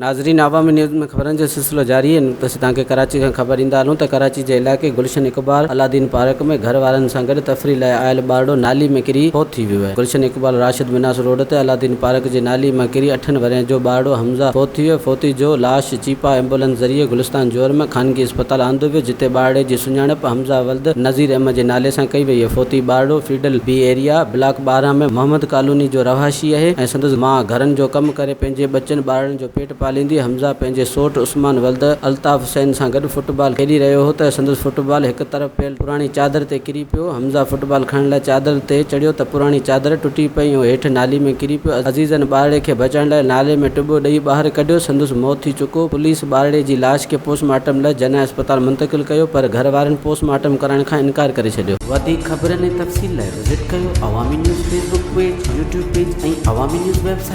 ناظرين عوامي نيوز ۾ خبرن جو سلسلو جاري آهي بس توهان کي ڪراچي کان خبر ڏيندا هلون ته ڪراچي جي علائقي گلشن اقبال الادين پارڪ ۾ گهر وارن سان گڏ تفريح لاء آيل ٻارڙو نالي ۾ ڪري فوت ٿي ويو آهي گلشن اقبال راشد منهاس روڊ تي الادين پارڪ جي نالي مان ڪري اٺن ورهين جو ٻارڙو حمزه فوت ٿي ويو فوتي جو لاش چيپا ايمبولنس ذريعي گلستان جوهر ۾ خانگي اسپتال آندو ويو جتي ٻارڙي جي سڃاڻپ حمزه ولد نذير احمد جي نالي سان ڪئي وئي آهي فوتي ٻارڙو federal B area block 12 ۾ Muhammad colony جو رهواسي آهي ۽ سندس ماء گهرن جو ڪم ڪري پنهنجي ٻچن ٻارڙن جو پيٽ پاليندي حمزه پنهنجي سوٽ عثمان ولد الطاف حسين سان گڏ فٽ بال کيڏي رهيو هو ته سندس فٽ بال هڪ طرف پيل پراڻي چادر تي ڪري پيو. حمزه فٽ بال کڻڻ لاء چادر تي چڙهيو ته پراڻي چادر ٽٽي پئي ۽ هيٺ نالي ۾ ڪري پيو. عزيزن ٻارڙي کي بچائڻ لاء نالي ۾ ٽٻو ڏئي ٻاهر ڪڍيو، سندس موت ٿي چڪو. پوليس ٻارڙي جي لاش کي پوسٽ مارٽم لاء جناح اسپتال منتقل ڪيو پر گهر وارن پوسٽ مارٽم ڪرائڻ کان انڪار ڪري ڇڏيو. وڌيڪ خبرن ۽ تفصيل لاء وزٽ ڪيو Awami news Facebook page, YouTube page ۽ Awami news website.